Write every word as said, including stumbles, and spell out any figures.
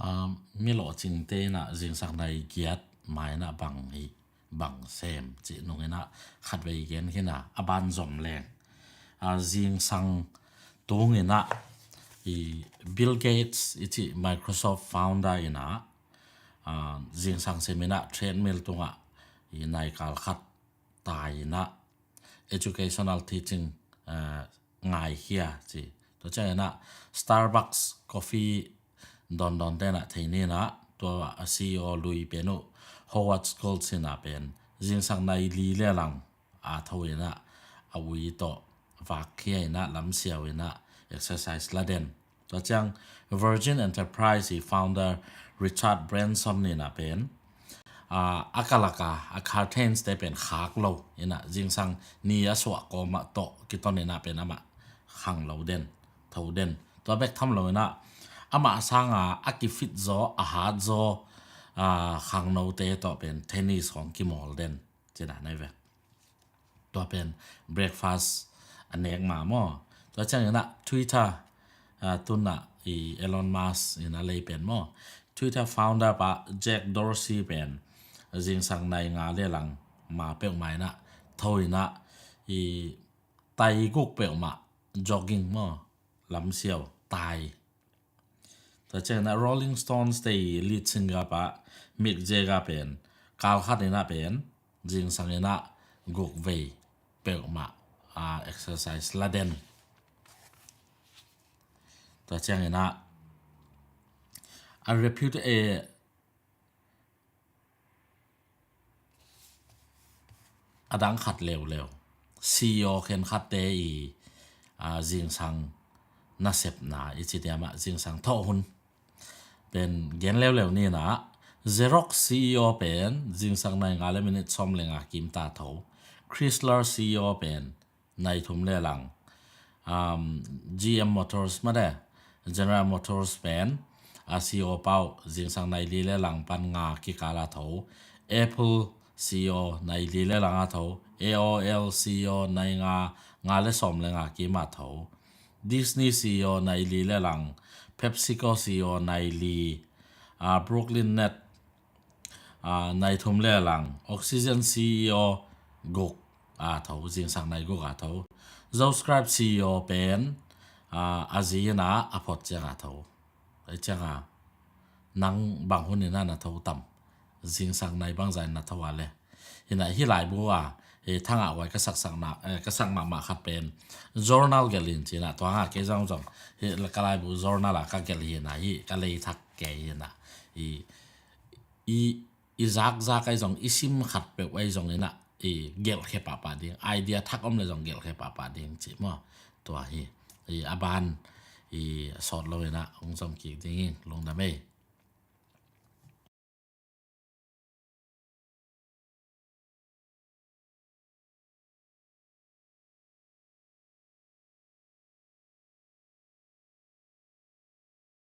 Ah, mi lawhcingte in ah zingsang nai giat ma in ah bang hi, bang sem cih nung in ah khatvei gen khin a, a ban zom leng. Ah, zingsang tung in ah i Bill Gates i cih Microsoft founder in ah, ah, zingsang sem in ah treadmill tungah i nai kal khat tai in ah educational teaching, ah, ngaikhia ci. Tua ciang in ah Starbucks coffee dondonte in ah thei ni in ah tua a C E O lui pen uh Howard Schultz in ah pen zingsang nai li le lang a tho in ah a ui tawh vakkhia in ah lamsiau in ah exercise la den. Tua ciang Virgin Enterprise i founder Richard Branson in ah pen, ah, a kalak a, a curtains te pen khak lo in ah zingsang ni a suah kawm ah tawh kiton in ah pen amah khang lo den, tho den. Tua bek tham lo in ah amah sang a, a kifit zaw, a hat zaw, ah, khangnote tawh pen tennis khawng kimawl den ci in ah nai ve. Tua pen breakfast a nek ma maw. Tua ciang in ah Twitter, ah, tun ah i Elon Musk in ah lei pen maw, Twitter founder pa Jack Dorsey pen zingsang nai nga le lang ma peuhmah in ah tho in ah i tai guk peuhmah jogging maw, lamsiau tai. Tua ciang in ah Rolling Stones te i lead singer pa Mick Jagger pen kal khat in ah pen zingsang in ah guk vei peuhmah, ah, exercise la den. Tua ciang in ah a repute, eh, a dang khat leuleu, C E O khenkhatte i, ah, zingsang nasepna i ci diam ah zingsang thawh hun pen gen leuleu ni in ah Xerox C E O pen zingsang nai nga le minute sawm le nga kim ta tho. Chrysler C E O pen nai thum le lang. Um, G M Motors mah de, General Motors pen a C E O pa uh zingsang nai li le lang pan nga kikal a tho. Apple C E O nai li le lang a tho. A O L C E O nai nga, nga le sawm le nga kim a tho. Disney C E O nai li le lang. PepsiCo C E O nai li. Ah, Brooklyn Net, ah, nai thum le lang. Oxygen C E O guk a tho, zingsang nai guk a tho. Zoscribe C E O pen, ah, a zi in ah a phot ciang a tho. Ei ciang a nang bang hun in ah na tho tam? Zingsang nai bangzah in na tho a le? Hi in ah hih laibu a, eh, thangah huai ka saksak na, eh, ka sak mahmah khat pen journal gelh in ci in ah, tua hang a kei zong zong hih ka laibu journal a ka gelh hi in ah, hih ka lei thak kei hi in ah. I, i, i zakzak ahi zong, i sim khat peuh ahi zong in ah, i gelhkhe pahpah ding, idea thak om le zong gelhkhe pahpah ding ci maw. Tua hi, i a ban i sawt lo in ah hong zom kik ding hi, lungdam ei.